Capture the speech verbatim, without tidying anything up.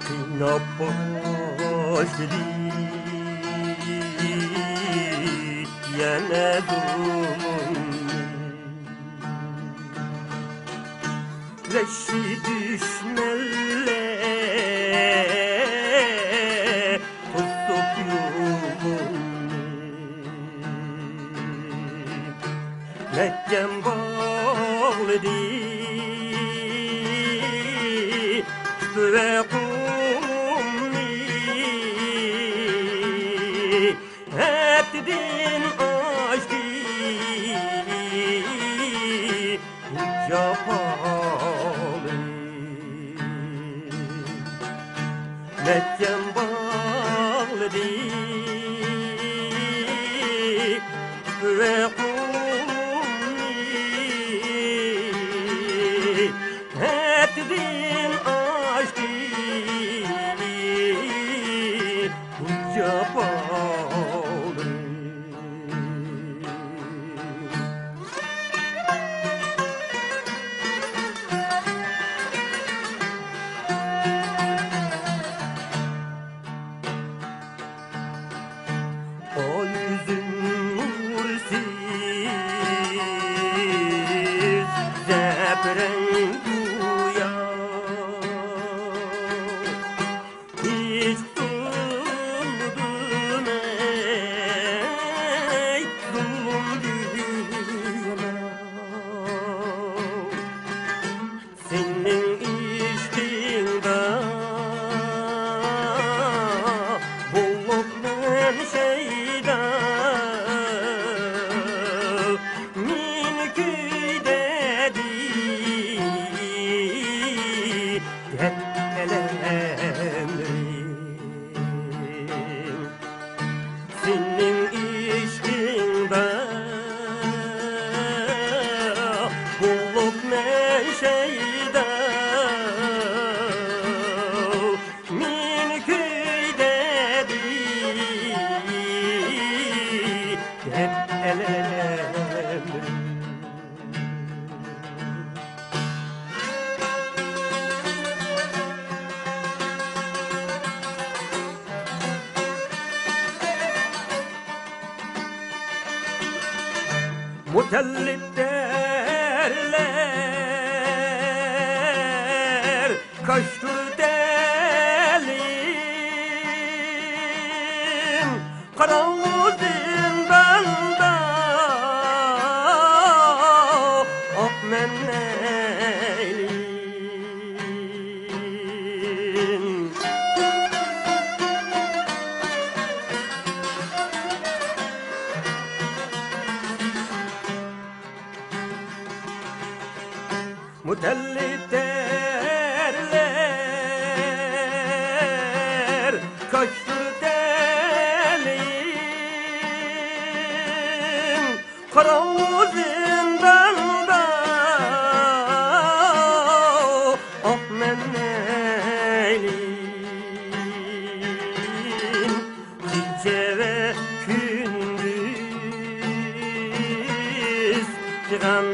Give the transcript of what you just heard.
قىيناپ باشلىدى يەنە زۇلۇمنى. ۋەھشىي دۈشمەنلەر توسۇپ يولۇمنى. مەھكەم باغلىدى تۈپ ۋە قۇمنى، ھەددىدىن ئاشتى جاپالىرىم. مەھكەم باغلىدى ۋە قۇمنى، ھەددىدىن ئاشتى جاپالىرىم. ئاي يۈزۈم نۇرسىز، زەپىرەڭ گويا. ھېچ قىلمىدىم ئەي زۇلۇم دېمە. سېنىڭ ئىشقىڭدا بولۇپ مەن شەيدا، مېنى كۆيدۈردى دەرد ئەلەملىرىم. سېنىڭ ئىشقىڭدا بولۇپ مەن شەيدا، مېنى كۆيدۈردى دەرد ئەلەملىرىم. مۇتەللىپ دەرلەر كاشتۇر تەلىيىم، قاراڭغۇ زىنداندا ئاق مەن لەيلىم. مۇتەللىپ دەرلەر كاشتۇر تەلىيىم، قاراڭغۇ زىنداندا ئاق مەن لەيلىم. كېچە ۋە كۈندۈز پىغان